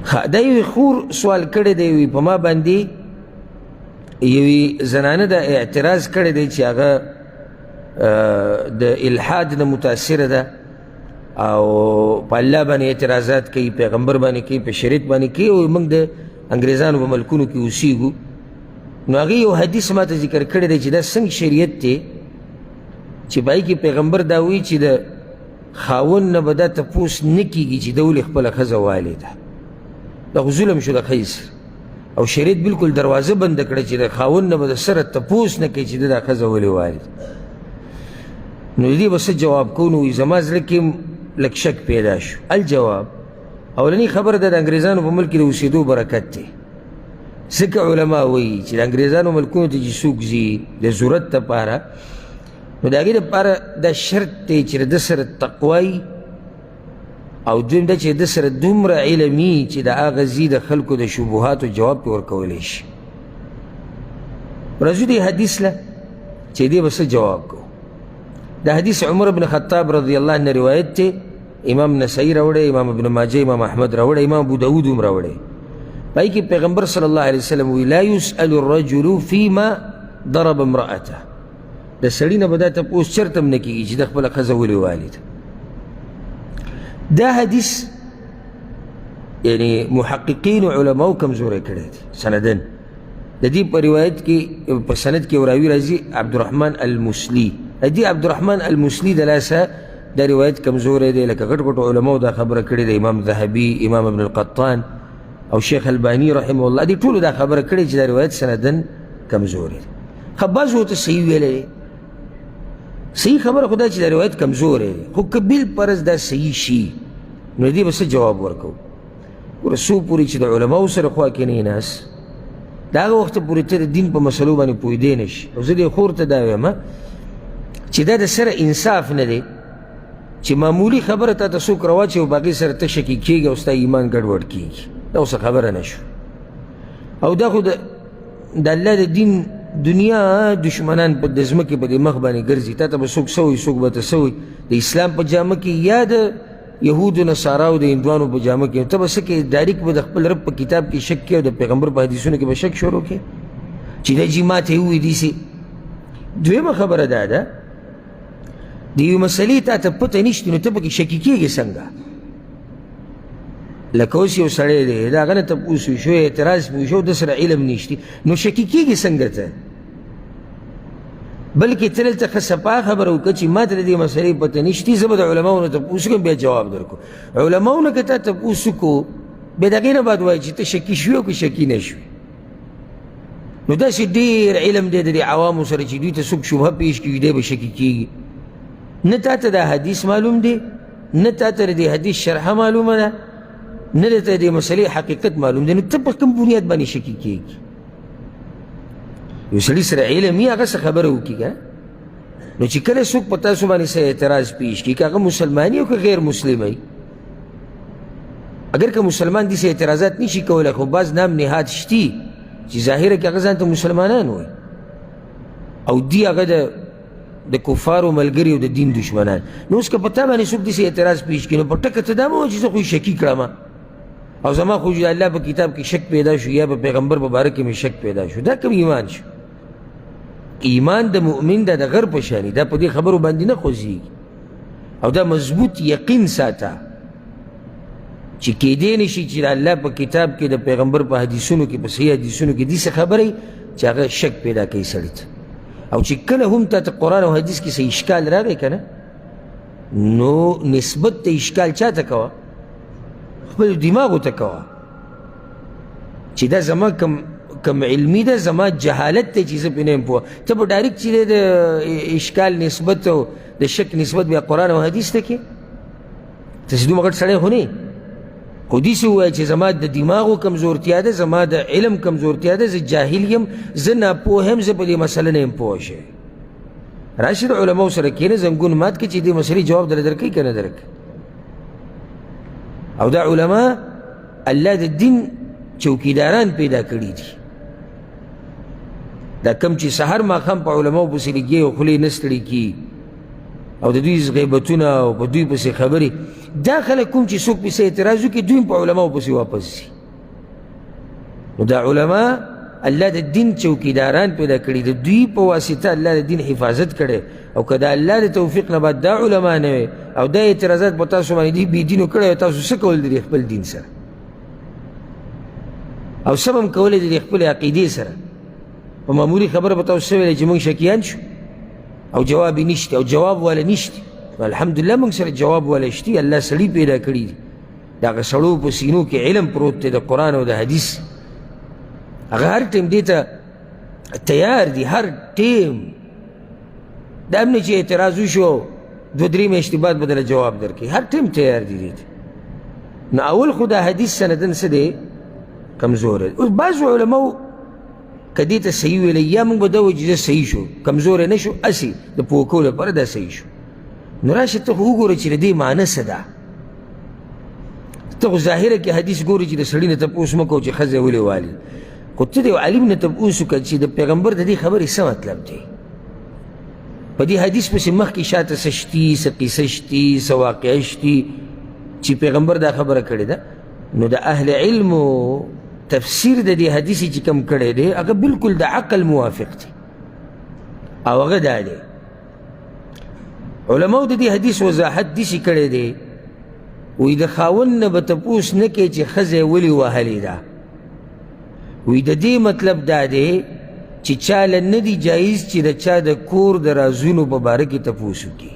ښه، دا یوې خور سوال کړی دی، وي په ما باندې یوې زنانه دا اعتراض کړی دی چې هغه د الحاد نه متاثره ده او په الله باندې اعتراضات کوي، پیغمبر باندې کوي، په شریعت باندې کوي، او موږ د انګریزانو په ملکونو کې اوسیږو. نو هغې یو حدیث ما ته ذکر کړی دی چې دا څنګه شریعت دی چې په هغې کې پیغمبر دا وایي چې د خاوند نه به دا تپوس نه کېږي چې ده ولې خپله ښځه والې ده. دا خو ظلم شو د ښځې سره، او شریعت بالکل دروازه بنده کړه چې د خاوند نه به د سره تپوس نه کوي چې ده دا ښځه ولې والې ده. نو د دې به څه جواب کوو؟ نو وایي زما زړه کې لږ شک پیدا شو. الجواب، اولنی خبره ده د انګریزانو په ملک کې د اوسېدو برکت دی، ځکه علما وایي چې د انګریزانو ملکونو ته چې څوک ځي د ضرورت لپاره، نو د هغې لپاره دا شرط دی چې د ده سره تقوا وي، او دویم دا چې ده سره دومره علم وي چې د هغه ځي د خلکو د شبهاتو جواب پرې ورکولی شي. راځو دې حدیث له چې دې به څه جواب کوو. د حدیث عمر بن خطاب رضی الله عنه روایت دی، امام نسائی راوړی، امام ابن ماجه، امام احمد راوړی، امام ابو داود هم راوړی. په هغې کې پیغمبر صلی الله علیه وسلم وایي لا یسأل الرجل فيما ضرب امرأته. د سړي نه به دا تپوس چېرته هم نه کېږي چې د خپله ښځه ولې والي ده. دا حدیث یعنی محققین علماو کمزوری کړی دی سندن. د دې په روایت کې په سند کې راوي راځي عبدالرحمن المسلي. د دې عبدالرحمن المسلي د لاسه دا روایت کمزوری دی، لکه غټ غټ علماو دا خبره کړې ده، امام ذهبي، امام ابن القطان او شیخ الباني رحمه الله، دې ټولو دا خبره کړې چې دا روایت سندن کمزوری دی. ښه، بعضو ورته صحیح ویلی دی. صحیح خبره خو دا چې دا روایت کمزوری دی، خو که بالفرض دا صحیح شي نو دې به څه جواب ورکوو؟ ګوره، څو پورې چې د علماو سره خوا کې نه ناست، د هغه وخته پورې ته د دین په مسلو باندې پوهېدی نه شي. او زه دې خور ته دا وایم چې دا د سره انصاف نه دی چې معمولي خبره تا ته څوک راواچوي او په هغې سره ته شکي کېږي او ستا ایمان ګډوډ کېږي. دا اوس خبره نه شو. او دا خو د الله د دین دنیا دشمنان په د ځمکې په دې مخ باندې ګرځي، تا ته به څوک څه وایي، څوک به ته څه وایي، د اسلام په جامه کې یا د یهودو نصاراو د هندوانو په جامه کې، ته به څه کوې؟ ډایرک به د خپل رب په کتاب کې شک کوې او د پیغمبر په حدیثونو کې به شک شروع کوې چې دا جي ماته یې ووایي داسې. دویمه خبره دا ده، د یوې مسلې تا ته پته نشته نو ته پکې شکي کېږې څنګه؟ لکه اوس یو سړی دی، د هغه نه تپوس وشو، اعتراض پرې وشو، ده سره علم نشتي، نو شکي کېږي څنګه ته؟ بلکې ته دلته ښه صفا خبره وکړه چې ما ته د دې مسلې پته نشتي، زه به د علماو نه تپوس وکړم بیا جواب درکړم. علماو نه که تا تپوس وکړو بیا د هغې نه بعد وایي چې ته شکي شوې او که شکي نه شوې. نو داسې ډېر علم دی د دې عوامو سره چې دوی ته څوک شبهه پیش کړي دی به شکي کېږي. نه تا ته دا حدیث معلوم دی، نه تا ته د دې حدیث شرحه معلومه ده، نه درته د دې مسلې حقیقت معلوم دی، نو ته په کوم بنیاد باندې شکي کېږي؟ یو سړي سره علم وي هغه څه خبره وکړي که نو چې کله څوک په تاسو باندې څه اعتراض پیش کړي، که هغه مسلمان او که غیر مسلم وي، اگر که مسلمان داسې اعتراضات نشي کولی، خو بعض نام نهاد شتي چې ظاهره کې هغه ځان ته مسلمانان وایي او دی هغه د کفارو ملګري او د دین دشمنان. نو اوس که په تا باندې څوک داسې اعتراض پیش کړي نو په ټکه ته دا مه وایه چې زه خو یې شکي کړم او زما خو د الله په کتاب کې شک پیدا شو یا په پیغمبر په باره کې مې شک پیدا شو. دا کوم ایمان شو؟ ایمان د مؤمن دا د غر په شاني، دا په دې خبرو باندې نه خوځېږي. او دا مضبوط یقین ساته چې کېدی نه شي چې د الله په کتاب کې د پیغمبر په حدیثونو کې په صحیح حدیثونو کې داسې خبرې چې هغه شک پیدا کوي سړي ته. او چې کله هم تا ته قرآن او حدیث کې څه اشکال راغی که نه، نو نسبت ته اشکال چا ته کوه؟ خپل دماغو ته کوه چې دا زما کم علمي ده، زما جهالت دی چې زه پرې نه یم پوه. ته به ډایرکټ چې دی د اشکال نسبت او د شک نسبت بیا قرآن او حدیث ته کې، ته چې دومره غټ سړی خو نه، خو داسې ووایه چې زما د دماغو کمزورتیا ده، زما د علم کمزورتیا ده، زه جاهل یم، زه ناپوه یم، زه په دې مسله نه یم پوه شوی. راشي د علماو سره کښېنه، زنګون مات کړي چې دې مسلې جواب درله درکوي که نه درکوي. او دا علما الله د دین چوکیداران پیدا کړي دي. دا کم چې سهار ماښام په علماو پسې لګي او خولې نه ستړي کېږي او د دوی غیبتونه او په دوی پسې خبرې، دا خلک کوم چې څوک پسې اعتراض وکړي دوی هم په علماو پسې واپس ځي. نو دا علما الله د دین چوکیداران پیدا کړي، د دوی په واسطه الله د دین حفاظت کړي. او که د الله د توفیق نه بعد دا علما نه وي او دا اعتراضات په تاسو باندې دي بې دینو کړی، تاسو څه کول دي خپل دین سره او څه به هم کولی دي خپلې عقیدې سره؟ په معمولي خبره به تاسو څه ویلی چې موږ شکیان شو او جواب یې نشته او جواب والا نشته. الحمدلله موږ سره جواب والا شتي، الله سړي پیدا کړي دي. د هغه سړو په سینو کې علم پروت دی د قرآن او د حدیث، هغه هر ټیم دې ته تیار دي، هر ټیم. دا هم نه چې اعتراض وشو دوه درې میاشتې بعد به درله جواب درکړي، هر ټیم تیار دي دې ته. نو اول خو دا حدیث سندن څه دی؟ کمزوری دی. اوس بعضو علماو که دې ته صحیح ویلی، یا موږ به دا وایو چې دا صحیح شو، کمزوری نه شو، هسې د پوه کولو لپاره دا صحیح شو. نو راشه ته خو وګوره چې د دې معنی څه ده. ته خو ظاهره کې حدیث ګورې چې د سړي نه تپوس مه کوه چې ښځه یې ولې والي، خو ته د یو عالم نه تپوس وکړه چې د پیغمبر د دې خبرې څه مطلب دی. په دې حدیث پسې مخکې شاته څه شتي، څه قصه شتي، څه واقعه شتي چې پیغمبر دا خبره کړې ده. نو د اهل علمو تفسیر د دې حدیث چې کوم کړی دی هغه بالکل د عقل موافق دی، او هغه دا دی. علماو د دې حدیث وضاحت داسې کړی دی، وایي د خاوند نه به تپوس نه کوي چې ښځه یې ولې وهلې ده. وایي د دې مطلب دا دی چې چا له نه دي جایز چې د چا د کور د رازونو په باره کې تپوس وکړي.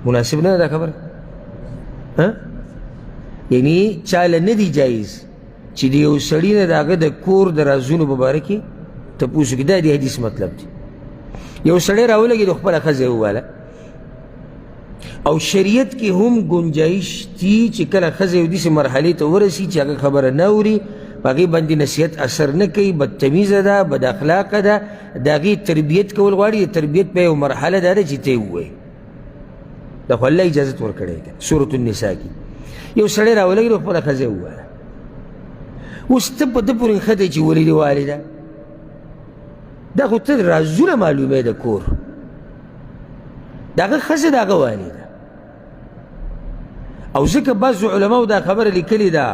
مناسب نه ده دا خبره؟ یعنی چا له نه دي جایز چې د یو سړي نه د هغه د کور د رازونو په باره کې تپوس وکړي. دا د حدیث مطلب دی. یو سړی راولګېد خپله ښځه یې وواله، او شریعت کې هم گنجایش دي چې کله ښځه یو داسې مرحلې ته ورسي چې هغه خبره نه اوري، په هغې باندې نصیحت اثر نه کوي، بدتمیزه ده، بد اخلاقه ده، د هغې تربیت کول غواړي. د تربیت په یو مرحله دا ده چې ته یې ووایې. دا خو الله اجازت ورکړی ده سورة النساء کې. یو سړی راولګېد خپله ښځه یې وویله، اوس ته په ده پورې نښتی چې ولې دې والې ده، دا خو ته رازونه معلومې د کور د هغه ښځه د هغه والې ده. او ځکه بعضو علماو دا خبره لیکلې ده،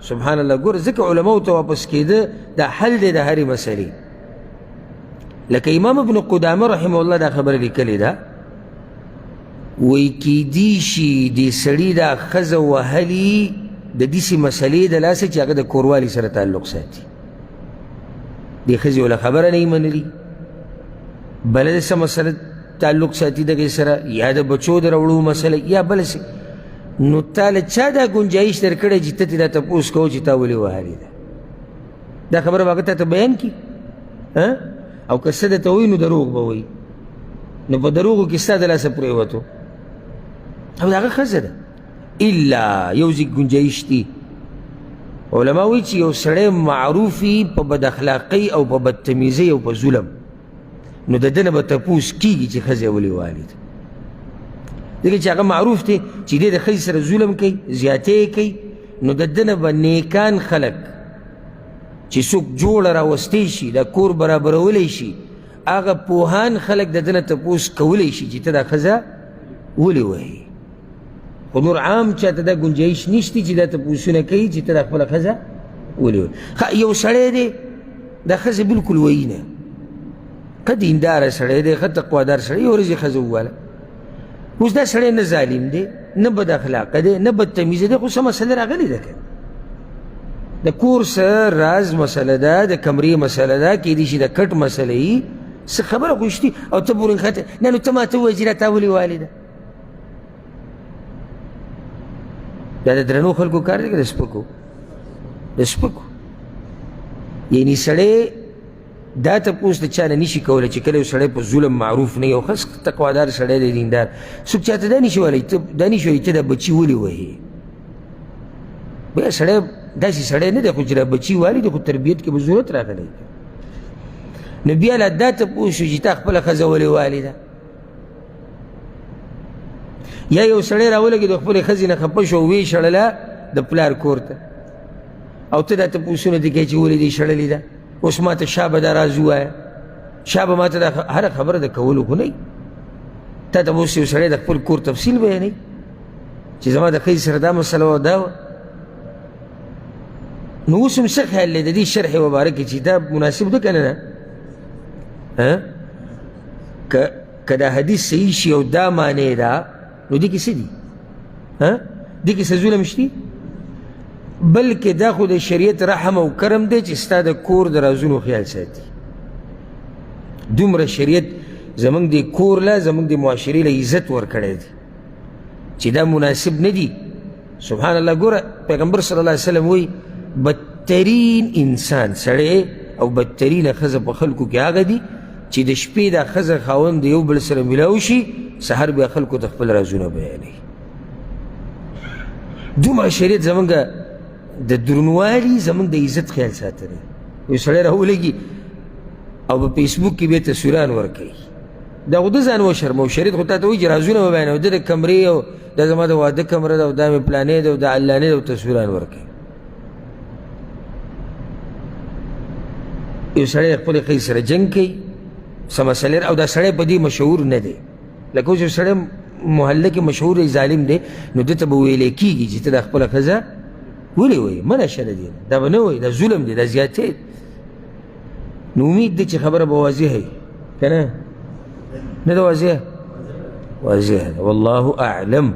سبحان الله، ګوره ځکه علماو ته واپس کېده دا حل دی د هرې مسئلې. لکه امام ابن قدامه رحمه الله دا خبره لیکلې ده، وایي کیدی شي دې سړي دا ښځه وهلي د داسې مسئلې د لاسه چې هغه د کوروالي سره تعلق ساتي، دې ښځې وله خبره نه یې منلي، بله د څه مسئله تعلق ساتي دغې سره، یا د بچو د راوړو مسئله یا بله څه. نو تا له چا دا ګنجایش درکړی چې ته ترې دا تپوس کوه چې تا ولې وهلې ده؟ دا خبره به هغه تا ته بیان کړي، او که څه درته وایي نو دروغ به وایي، نو په دروغو کې ستا د لاسه پرېوتو، او د هغه ښځه ده. الا یو ځای ګنجایش دي. علما وایي چې یو سړی معروف وي په بد اخلاقۍ او په بدتمیزۍ او په ظلم، نو د ده نه به تپوس کېږي چې ښځه یې ولې والي ده. ځکه چې هغه معروف دی چې دی د ښځې سره ظلم کوي، زیاتی یې کوي، نو د ده نه به نیکان خلک چې څوک جوړه راوستی شي، د کور برابرولی شي، هغه پوهان خلک د ده نه تپوس کولی شي چې ته دا ښځه ولې وهې. خو نور عام چاته دا ګنجایش نشته چې دا تپوسونه کوي چې ته دا خپله ښځه ولې وهې. یو سړی دی دا ښځه بالکل وایي نه، ښه دینداره سړی دی، ښه تقوادار سړی، یو ورځ یې ښځه وواله. اوس دا سړی نه ظالم دی، نه بد اخلاقه دی، نه بدتمیزه دی، خو څه مسله راغلې ده که د کور څه راز مسله ده، د کمرې مسله ده، کیدای شي د کټ مسله وي، څه خبره خو شتي، او ته پورې نښتی نه، نو ته ماته ووایه چې دا تا ولې والې ده؟ دا د درنو خلکو کار دی که د سپکو؟ د سپکو. یعنی سړی دا تپوس د چا نه نشي کولی چې کله یو سړی په ظلم معروف نه یو ښه تقوادار سړی دی، دیندار، څوک چاته دا نشي ویلی، دا نشي ویلی ته دا بچي ولې وهې؟ بیا سړی داسې سړی نه دی، خو چې دا بچي والي دی، خو تربیت کې به ضرورت راغلی. نو بیا لا دا تپوس شو چې تا خپله ښځه ولې والي ده؟ یا یو سړی راولګېد خپلې ښځې نه خفه شو، ویې شړله د پلار کور ته، او ته دا تپوسونه دې کوې چې ولې دې شړلې ده؟ اوس ما ته شابه دا راز ووایه، شابه ما ته دا هره خبره د کولو خو نه وي. تا ته به اوس یو سړی د خپل کور تفصیل بیانوي چې زما د ښځې سره دا مسله وه دا وه. نو اوس هم څه خیال دی د دې شرح مبارکې چې دا مناسب ده که نه ده؟ که دا حدیث صحیح شي او دا معنی ده، نو دې کې څه دي؟ دې کې څه ظلم شتي؟ بلکې دا خو د شریعت رحم او کرم دی چې ستا د کور د رازونو خیال ساتي. دومره شریعت زمونږ د کور له، زمونږ د معاشرې له عزت ورکړی دی چې دا مناسب نه دي. سبحان الله، ګوره پیغمبر صلی الله علیه وسلم وایي بدترین انسان سړی او بدترینه ښځه په خلکو کې هغه دي چې د شپې دا ښځه خاوند یو بل سره ملاو شي، سهار بیا خلکو ته خپل رازونه بیانوي. دومره شریعت زمونږ د درنوالي، زمونږ د عزت خیال ساتلی. یو سړی راولګي او په فیسبوک کې بیا تصویران ورکوي، دا خو د ځان وشرموه. شریعت خو تا ته وایي چې رازونه به بیانوي، ده د کمرې او دا زما د واده کمره ده او دا مې پلانې ده او دا علانې ده او تصویران ورکوي. یو سړی خپلې ښځې سره جنګ کوي، څه مسئلې، او دا سړی په دې مشهور نه دی، لکه اوس یو سړی محله کې مشهور دی، ظالم دی، نو ده ته به ویلی کېږي چې ته دا خپله ښځه ولې وایې، منع شه له دې نه، دا به نه وایي، دا ظلم دی، دا زیاتی دی. نو امید دی چې خبره به واضحه وي که نه؟ نه ده واضحه؟ واضحه ده، والله اعلم.